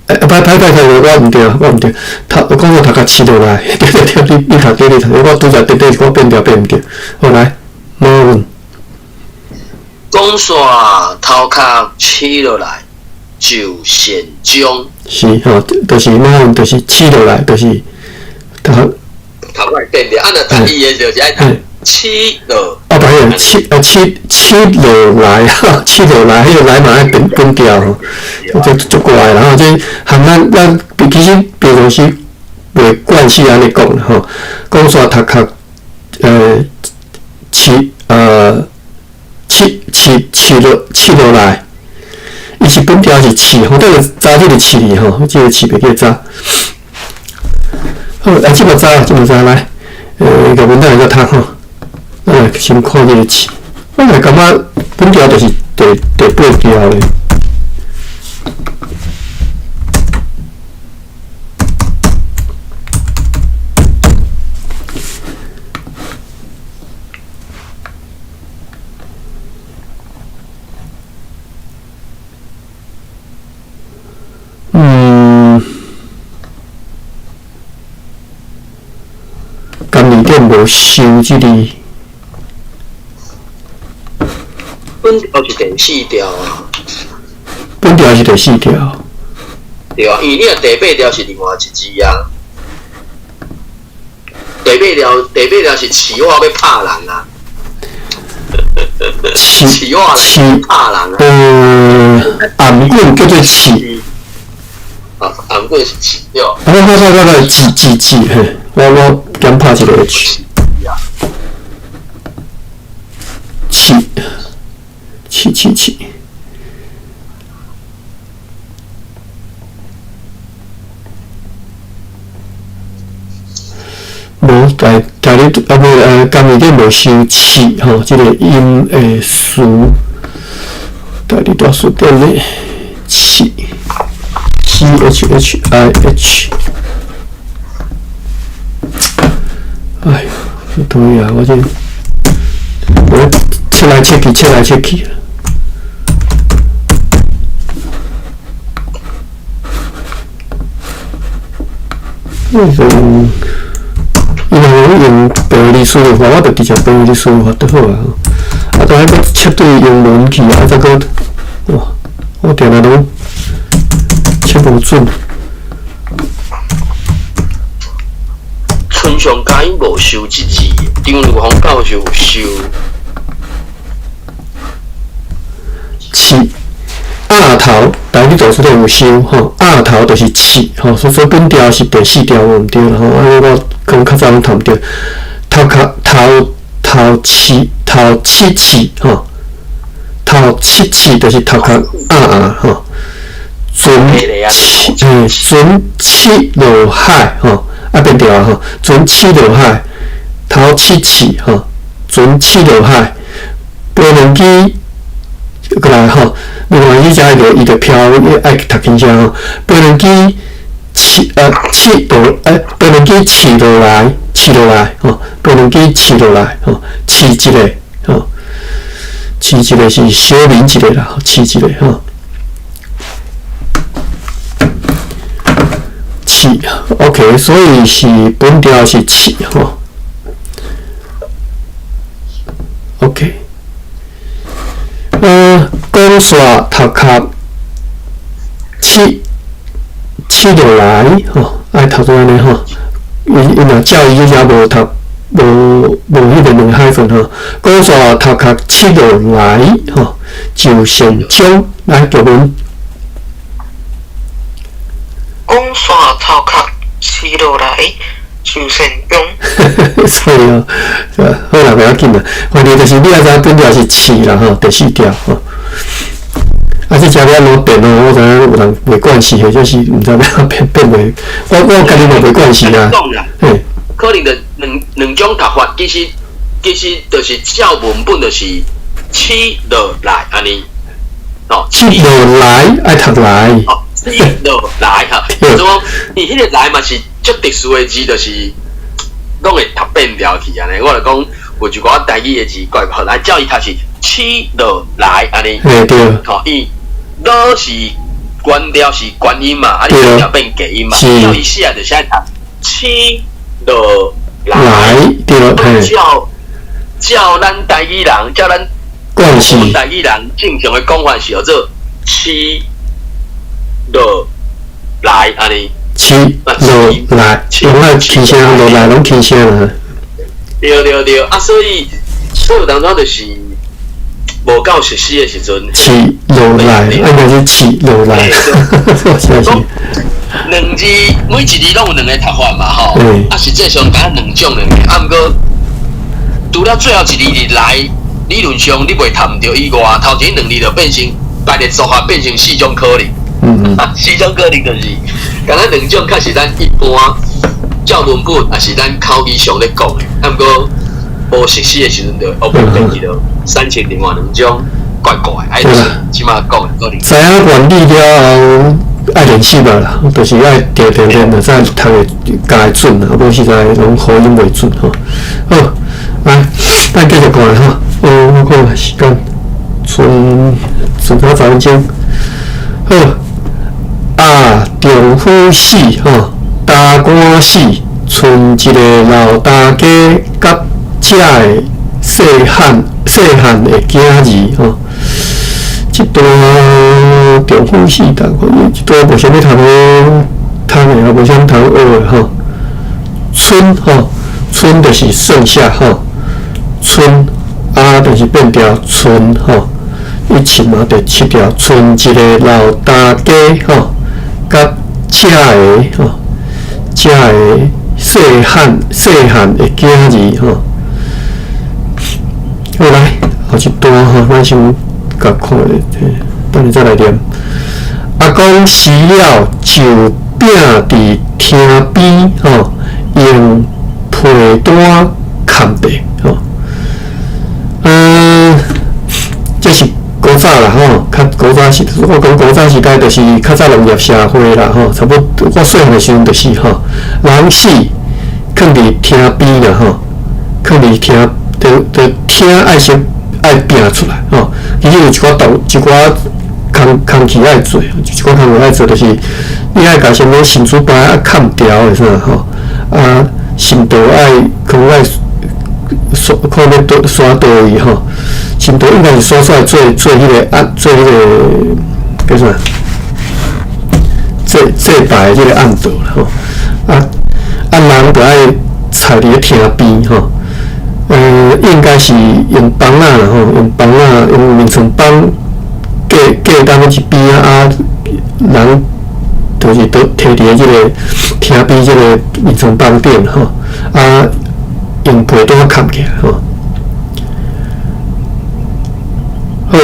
啊，歹歹歹，我毋对，我毋对，头讲我头壳试落来，对对对，你读对你读，我拄则对对，我变调变毋对。好来，无问。讲煞头壳试落来就善终。是吼，就是无问，就是试落来，就是头头壳变调，啊若读伊的就是爱读试落。啊，不是，试落来，哈，试落来，彼个来嘛爱变变调吼，就足怪啦吼。这含咱咱其实平常时袂惯势按呢讲啦吼。讲煞头壳，试试试试落试落来，伊是本调是试，吼，这个早这个试吼，这个试袂记早。好，来这么早，这么早来，个文章来读吼。咱来先看这个试，我来感觉本调就是第八调咧。今年顶无收这个。本调是第四条啊。本调是第四条。对啊，因为你若第八条是另外一支啊。第八条，第八条是饲我要拍人啊。饲我来拍人啊。頷棍叫做饲。啊，頷棍是饲对。啊，我饲饲饲嘿，我减拍一个 H。饲。试试试，无台台你啊无今日顶无收试吼，这个音的词，台你大词典咧，试，C H H I H，哎呦，对啊，我这我切来切去，切来切去。那种，伊若用白字输入法，我就直接白字输入法就好啊。啊，但还阁切对英文去啊，再阁哇，我定定拢切无准。春上佳音无收这字，张如芳教授有收。试鸭头，台语大词典有收吼，鸭头就是试吼，所以本调是第四调无毋对啦吼，啊我可能较早拢读毋对，头壳头头试头试试吼，头试试就是头壳鸭鸭吼，船船试落海吼，啊变调吼，船试落海，头试试吼，船试落海，飞轮机。过来吼，另外伊遮个伊就飘，爱读轻声吼。飞轮机试试落，飞轮机试落来，试落来吼。飞轮机试落来吼，试一个吼，试一个是小明一个啦，试一个吼。试，OK，所以是本调是试吼。OK。讲煞头壳试试落来吼，爱读做按呢吼。伊若照伊遮无读，无彼个两海分吼。讲煞头壳试落来吼，就善终来剧文。讲煞头壳试落来就善终。所以哦，好啦，袂要紧啦。反正就是你爱知本调是试啦吼，第四条吼。啊，这遮了拢变哦，我知影有人袂惯势，或者是毋知欲按怎变变袂。我家己嘛袂惯势啦。嘿，可能就两种读法，其实就是照文本就是试落来按呢。哦，试落来爱读来。哦，试落来哈，就是讲伊彼个来嘛是足特殊的字，就是拢会读变调去按呢。我就讲有一寡台语的字怪怪，来照伊读是试落来按呢。嘿对。吼，伊落是原調是觀音嘛，啊，你變調變假音嘛，照伊寫就是愛讀起落來，對，照照咱台語人，照咱台語人正常的講法是叫做起落來，按呢。起落來，用愛輕聲落來，攏輕聲啦。對對對，啊，所以所以有當陣就是無夠熟悉的時陣，起落來，應該是起落來。是是。兩字每一字攏有兩个讀法嘛，吼。啊，實際上敢若兩種爾，啊，毋過除了最後一字是來，理論上你袂讀毋著以外，頭前兩字就變成排列組合，變成四種可能。四種可能就是，敢若兩種確實咱一般照文本，也是咱口語上咧講的，啊，毋過無熟悉的時陣就學袂變去了，產生另外兩種怪怪，啊，就是這馬講的可能。知影原理了後，愛練習吧啦，就是愛定定練的，才讀會較會準啊，無實在攏口音袂準吼。好，來，咱繼續看吼。哦，我看時間，剩剩較10分鐘。好，啊，丈夫死吼，大官死，賰一个老大家佮遮个細漢細漢的囝兒吼。這段丈夫死，但這段無啥物通好通的，也無啥物通學的吼。賰吼，賰就是剩下吼，賰啊就是變調賰吼，伊飼嘛就飼掉，賰一个老大家吼，佮遮个吼，遮个細漢細漢的囝兒吼。好來，後一段吼，咱先共看咧，等下再來念。阿公死了，就摒佇廳邊吼，用被單崁著吼。這是古早啦吼，較古早時，我講古早時代就是較早農業社會啦吼，差不多我細漢的時陣就是吼，人死囥佇廳邊啦吼，囥佇廳，就就廳愛先愛摒出來吼，其實有一寡動一寡工工序愛做，一寡工序愛做，就是你愛共啥物神主牌愛崁掉的啥吼，啊，神道愛可能愛刷看欲佗刷佗位吼，神道應該是刷出來做做彼个按做彼个叫啥？祭祭拜的這个暗道啦吼，啊啊人就愛踩佇咧廳邊吼。應該是用枋仔啦吼，用枋仔用眠床枋隔隔當一邊啊，人就是都提佇咧這个廳邊這个眠床枋頂吼，啊，用被單崁起來吼。好，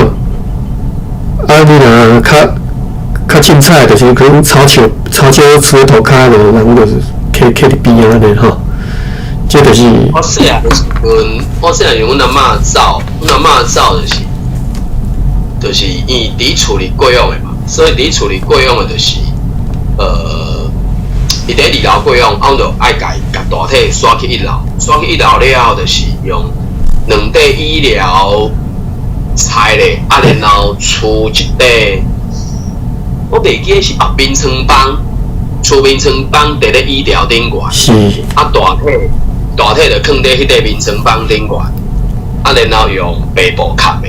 啊，你若較較凊彩，就是可能草笑草笑厝塗跤就人就是囥囥佇邊仔按呢吼。這就是我細漢的時陣，我細漢時阮阿嬤走，阮阿嬤走就是，就是伊佇厝裡過往的嘛，所以佇厝裡過往的就是，伊佇二樓過往，啊，阮就愛共伊共大體徙去一樓，徙去一樓了後，就是用兩塊椅料拆咧，啊，然後厝一塊，我袂記得是啊，眠床枋，厝眠床枋佇咧椅條頂懸，啊，大體。大體就囥佇彼塊眠床枋頂懸，啊，然後用白布崁的。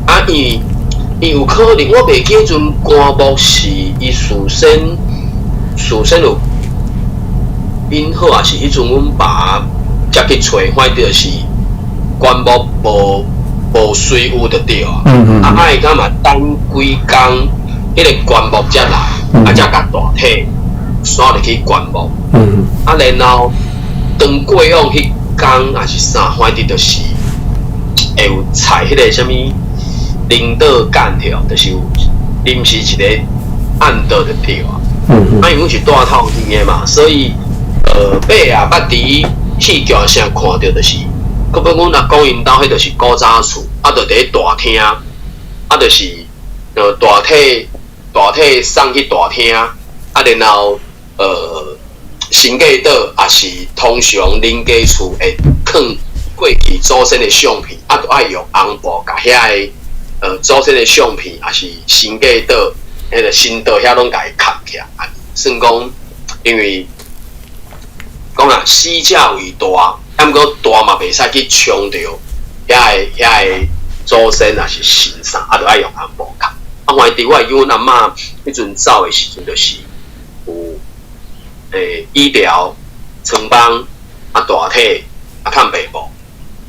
啊，伊伊有可能，我袂記彼陣棺木是伊事先事先有印好，抑是彼陣阮爸才去揣，反正就是棺木無無隨有就對啊。啊，愛敢嘛等幾工，彼个棺木才來，啊，才共大體徙入去棺木。啊，然後。當過往彼工抑是啥，反正就是會有採彼个啥物領導干跳，就是有臨時一個暗道就對啊。啊，因為阮是住透天的嘛，所以尾仔捌佇戲劇社看著就是，閣閣阮阿公𪜶兜彼就是古早厝，啊，就佇咧大廳，啊，就是大體大體送去大廳，啊，然後神格島也是通常恁家厝會囥過去祖先的相片，啊，就愛用紅布共遐个祖先的相片，抑是神格島彼个神道遐攏共伊崁起來，算講，因為講啊，死者為大，啊，毋過大嘛袂使去衝著遐个祖先抑是神啥，啊，著愛用紅布崁。啊，反正我會記阮阿嬤彼陣走的時陣，就是有醫療、床房、啊大體、啊崁白布，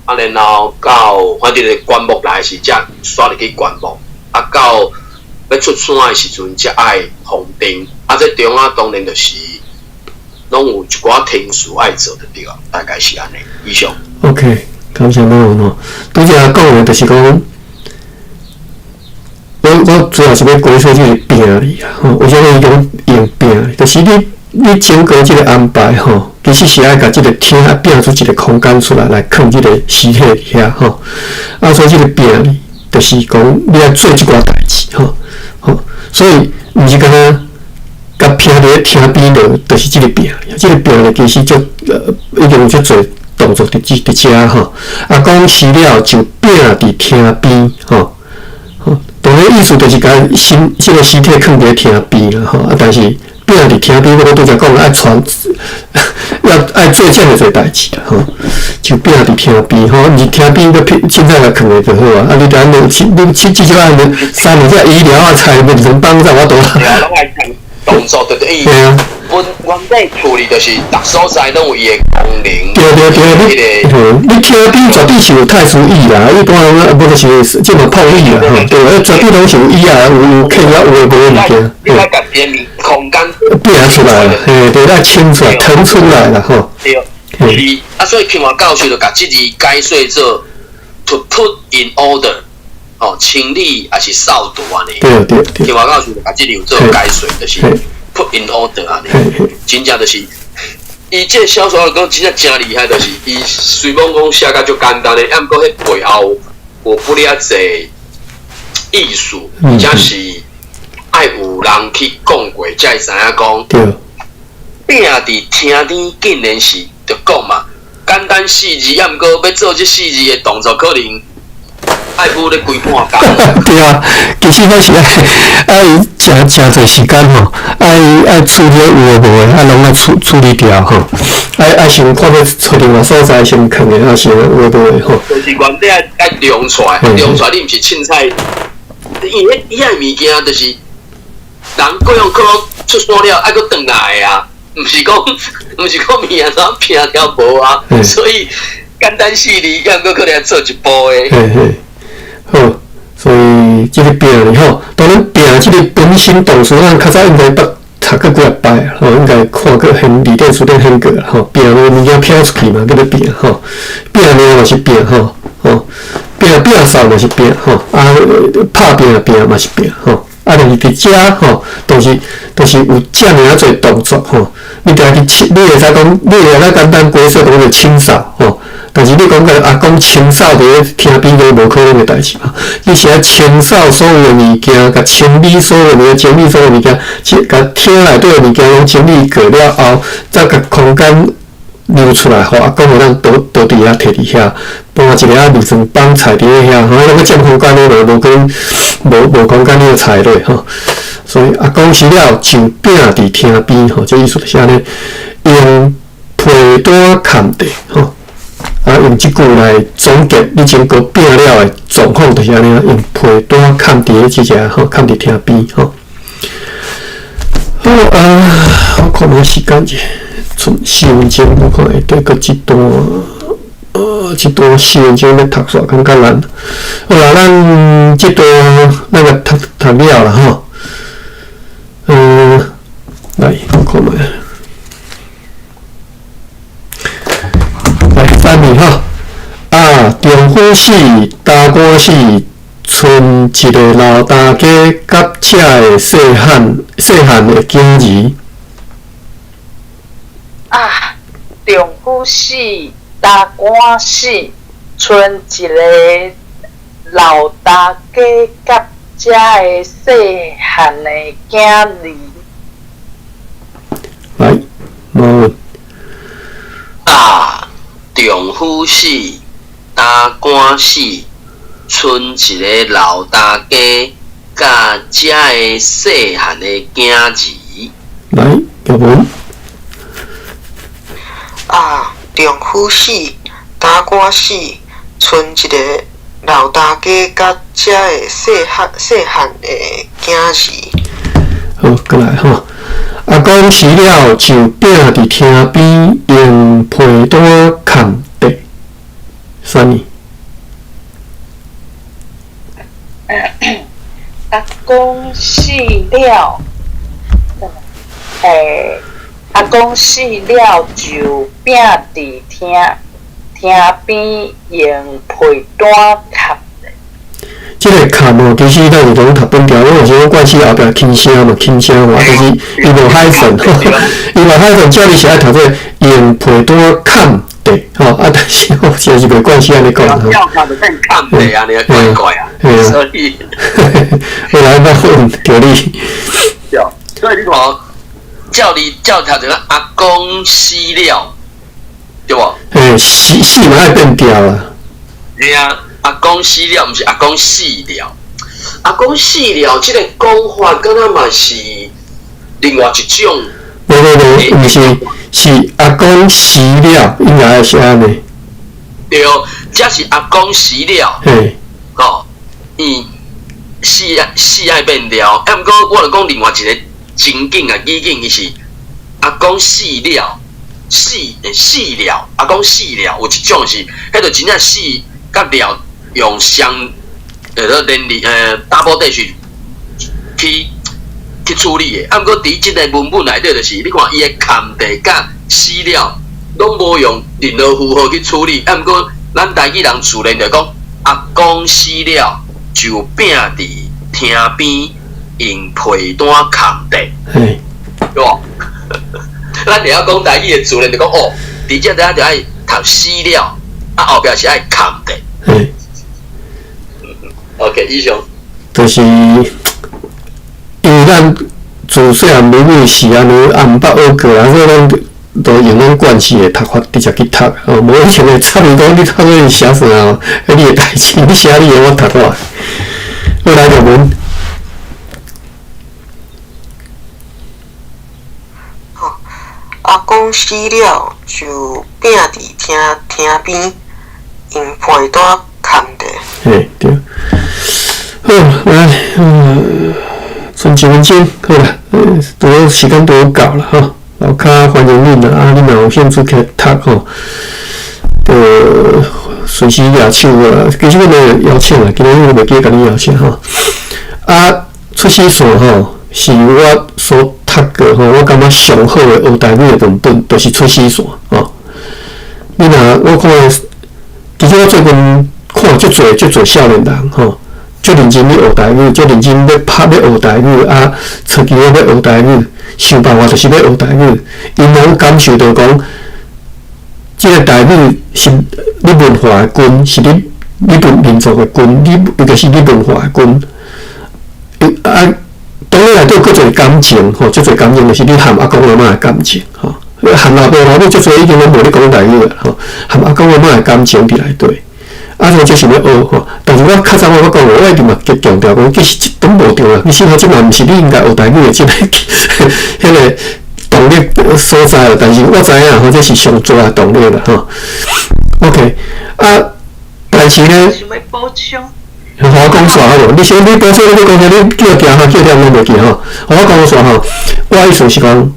啊然後到反正個棺木來時，才煞入去棺木，啊到欲出山的時陣，才愛封頂。啊，這中啊當然就是攏有一寡程序愛做就對啊，大概是按呢。以上。 OK，感謝你吼。拄才講的就是講，我主要是欲歸說這個摒字啊，吼，為啥物伊講用摒？就是你經過這個安排吼，其實是愛共這個廳啊摒出一個空間出來，來囥這個屍體佇遐吼。啊，所以這個摒字就是講你愛做這寡代誌吼，吼，所以毋是干焦共摒佇咧廳邊落，就是這個摒。這個摒字其實足已經有足濟動作佇遮吼。啊，講死了就摒佇廳邊吼，吼，當然意思就是共身這個屍體囥佇咧廳邊啦吼。啊，但是摒佇廳邊，我拄才講愛傳，要愛做這麼濟代誌啦吼，就摒佇廳邊吼，毋是廳邊閣凊凊彩共囥咧就好啊。啊，你著按呢，你至少愛三物這醫療啊、菜面床幫才有法度。對啊，攏愛動作對對，對啊。本原底處理就是逐所在攏有伊的功能。對對對，你廳邊絕對是有太師椅啦，一般人無就是這種碰椅啦，吼，對，絕對攏是有椅啊，有客啊，有的無的物件。你愛共伊的空間變出來啦，嘿，對，愛清出來，騰出來啦，吼。對，是啊，所以慶華教授就共這字解說做 to put in order，吼，清理抑是掃除按呢。對對對。慶華教授就共這字有做解說，就是 put in order 按呢，真正就是，伊這個小說講真正誠厲害，就是伊雖罔講寫甲足簡單的，啊，毋過彼背後有不了濟意思，而且是愛有人去講過，才會知影講。摒佇廳邊竟然是就講嘛，簡單四字，啊，毋過欲做這四字的動作，可能愛付咧規半工。對啊，其實那是愛愛誠誠濟時間吼，愛愛處理有的無的，啊，攏愛處理掉吼。愛愛先看欲揣另外所在先囥的，啊，是有的無的吼。就是原底愛愛量出來，量出來你毋是凊彩，因為彼遐物件就是人各樣各樣出山了，愛閣轉來的啊，毋是講物件怎摒掉無啊，所以簡單四字，抑毋過可能愛做一步的。嘿嘿，好，所以這個摒字吼，當然摒這個本身動詞，咱較早應該捌讀過幾仔擺，吼，應該看過現字典辭典顯過啦，吼，摒個物件摒出去嘛，叫做摒吼，摒命嘛是摒吼，吼，摒摒掃嘛是摒吼，啊，拍拚拚嘛是摒吼，啊，但是佇遮吼，就是有遮爾仔濟動作吼，你著愛去清，你會使講，你會使簡單歸說講做清掃吼。但是你講共阿公清掃佇咧廳邊都無可能的代誌嘛。你是愛清掃所有的物件，共清理所有物件，整理所有物件，共廳內底的物件攏整理過了後，才共空間留出來，予阿公會當倒倒佇遐，摕佇遐，搬一个仔眠床放菜佇咧遐，吼，攏欲佔空間咧，無可能無空間你就踩落吼。所以阿公死了就摒佇廳邊吼，這意思就是按呢，用被單崁著吼。啊，用這句來總結你整個摒了的狀況，就是按呢，用被單崁佇咧這隻吼，崁佇廳邊吼。好啊，我看欲時間者，賰4分鐘，我看會得閣這段，這段4分鐘欲讀煞，感覺難。好啦，咱這段咱來讀讀了啦吼。來，我看覓。來翻譯吼，啊，丈夫死，大官死，賰一个老大家佮遮个細漢細漢的囝兒。啊，丈夫死，大官死，賰一个老大家佮遮个細漢的囝兒。來，無。啊，丈夫死，大官死，賰一个老大家，佮遮个细汉的囝儿。来，玉文。啊，丈夫死，担官死，賰一个老大家佮遮个细汉细汉的囝儿。好，阁来吼。阿公死了，就摒伫厅边，用被单崁地。啥物？阿公死了，阿公死了就摒伫厅厅边，用被单崁。这个崁哦，其实咱是拢读本条，我有时讲惯势后壁轻声嘛，轻声话，就是伊无 hyphen，伊无 hyphen，照你是爱读做用被单崁地，吼啊，但是我实在是袂惯势按呢讲吼。要崁就变崁地啊，你怪怪啊，所以，我来捌问著你。对，所以你看，照你照读就阿公死了，对无？嘿，死死嘛爱变调啊。对啊。阿公死了，毋是阿公死了。阿公死了，这个讲法，敢若嘛是另外一种。无无无，毋是，是阿公死了，应该是按呢。对，这是阿公死了。嘿。吼，伊死死爱变调，啊，毋过我就讲另外一个情景啊，语境，伊是阿公死了，死死了，阿公死了，有一种是，彼就真正死佮了。用双，做连理，double dash 去去处理的。啊，毋过伫这个文本内底，就是你看伊的崁地佮死了，拢无用任何符号去处理。啊，毋过咱台语人自然就讲，阿公死了就摒伫厅边，用被单崁地，对无？咱会晓讲台语的自然就讲哦，伫这底下就爱读死了，啊后壁是爱崁地。OK，以上。就是因为咱自细汉母语是按呢，啊毋捌学过啊，所以咱都用咱惯势的读法直接去读，哦，无以前会插伊讲你读咧写啥哦，彼你的代志，你写你的，我读我的。好，来玉文。好，阿公死了，就摒伫厅厅边，用被单崁地。嘿，对。好，来，剩一分钟，好啦，拄好时间拄好到啦，吼，楼跤欢迎恁啦，啊，你若有兴趣去读吼，就随时举手啊。其实我袂邀请啦，今日我袂记得共你邀请吼。啊，出师线吼，是我所读过吼，我感觉上好的学台语的文本，就是出师线吼。你若我看，其实我最近看足济足济少年人吼。足认真咧学台语，足认真咧拍咧学台语，啊，初期咧欲学台语，想办法就是欲学台语。𪜶拢感受著讲，这个台语是你文化的根，是你你文民族的根，你尤其是你文化的根。啊，当然内底阁侪感情吼，足侪感情就是你含阿公阿嬷的感情吼，含阿爸阿母足侪已经拢无咧讲台语啦吼，含阿公阿嬷的感情伫内底。啊，所以这是欲学吼，但是我较早我讲过，我一直嘛强调讲，其实这拢无对啦。其实吼，这嘛毋是你应该学台语的这个彼个动力所在啦。但是我知影吼，这是上大的动力啦吼。OK，啊，但是呢，想欲补充。予我讲煞好无？你先你补充，你讲啥？你叫行吼，叫忝拢袂记吼。予我讲煞吼，我意思是讲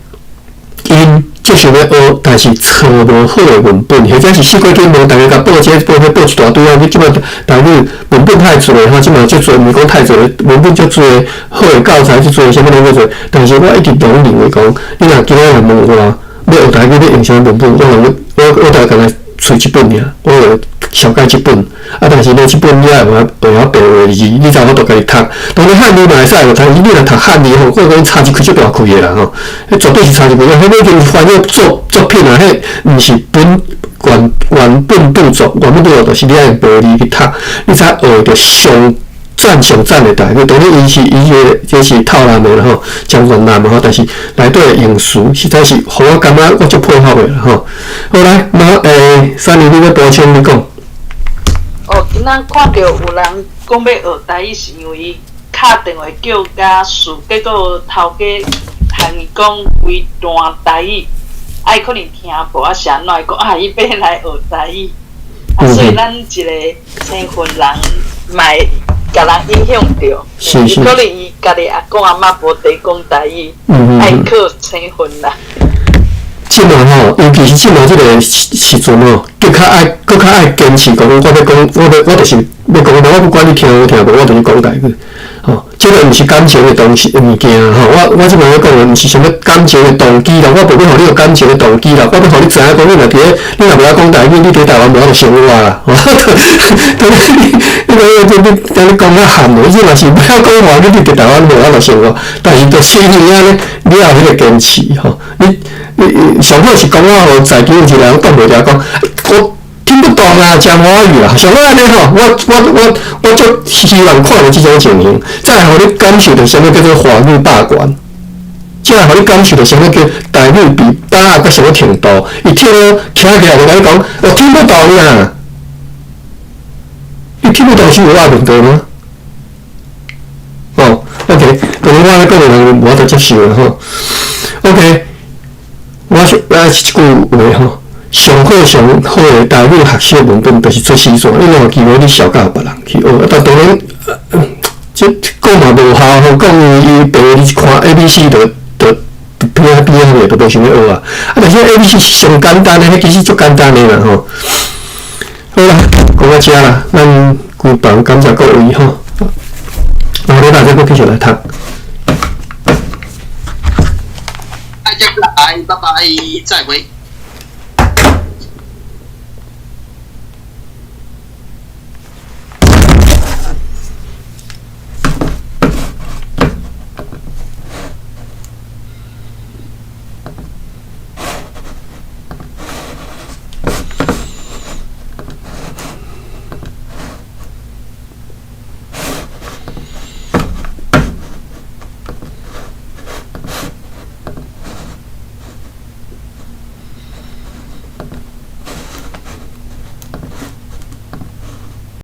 ，𪜶足想欲学，但是揣无好的文本，或者是四界去问，逐家共报这报彼报一大堆啊！你这马台语文本太济吼，这马足济，毋是讲太济，文本足济，好的教材足济，啥物拢足济。但是我一直拢认为讲，你若今仔日问我，欲学台语欲用啥物文本，我拢我我大概揣这本尔，我会绍介这本。啊，但是呢，这本你也会会晓白话字，你才有法度家己读。当然汉字嘛会使，但是你若读汉字吼，我讲差一开足大开的啦吼，彼绝对是差一开。彼已经翻译作作品啊，彼毋是本原原本著作，原本著作就是你爱用白话字去读，你才学著上赞上赞的台语。当然伊是伊个这是透南的啦吼，江原南嘛吼，但是内底的用词实在是，予我感觉我足佩服的啦吼。好来，马三年你欲补充你讲。哦，今仔看著有人讲欲学台语，是因为伊敲電話叫家事，結果頭家向伊講規段台語，啊伊可能聽無啊是按怎，伊講啊伊欲來學台語，啊所以咱一个身份人嘛會共人影響著，可能伊家己阿公阿嬤無佇講台語，愛靠身份啦。這馬吼，尤其是這馬這个時陣吼，閣較愛，閣較愛堅持講，我欲講，我欲，我就是欲講，我不管你聽有聽無，我就是講台語。吼，這个毋是感情的東西物件吼，我這擺咧講的毋是啥物感情的動機啦，我無欲予你有感情的動機啦，我欲予你知影講，你若佇咧，你若無愛講台語，你佇台灣無法度生活啦。吼，對，你你你你你講較含的，你若是無曉講華語，你佇台灣無法度生活。但是就是因為按呢，你也有彼個堅持吼，你。你上好是講我予在場一個人擋袂牢講，我聽不懂啊，講華語啦。上好按呢吼，我足希望看著這種情形，才會予你感受著啥物叫做華語霸權，才會予你感受著啥物叫台語比大仔閣啥物程度。伊聽了徛起來就共你講，我聽不懂啊！你聽不懂是有我問題嗎？哦，OK，當然我按呢講的人無法度接受啦吼。OK。我是啊，這句話吼，上好上好的台語學習文本就是出師線，你若有機會，你紹教別人去學。但當然，這講嘛無效吼，講伊爸你看 A B C 就就邊仔邊仔個就無想欲學啊。啊，但是 A B C 是上簡單的，彼其實足簡單的啦吼。好啦，講到遮啦，咱規房感謝各位吼。後禮拜再閣繼續來讀。大家拜拜，再會。